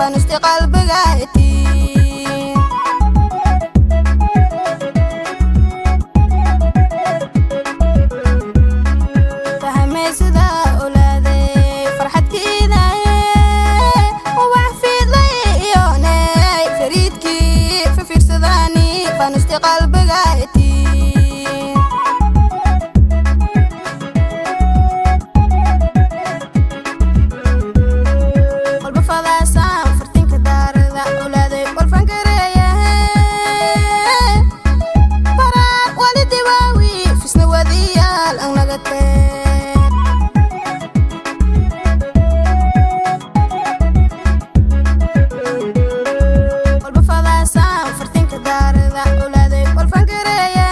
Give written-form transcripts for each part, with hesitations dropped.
Fanusti qalbiga etiin. Fahmay sida olaaday farxadkiidaye, ubax fiidlay iyonay fariidkii fifiirsadaani. Fanusti qalbiga etiin. Walba fadaasaan fartinka daarada olaaday walfangareeye, baraar walidibaawi fisna wadiyaal ang nagatee. Walba fadaasaan fartinka daarada olaaday walfangareeye,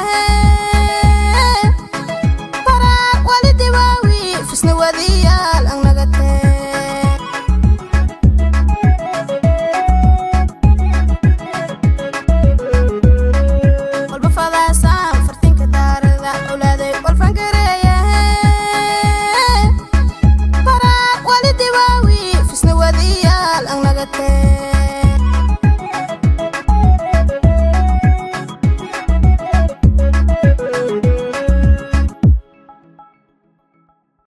baraar walidibaawi fisna wadiyaal ang nagatee. Walba fadaasaan fartinka daarada olaaday walfangareeye, baraar walidibaawi fisna wadiyaal ang nagatee.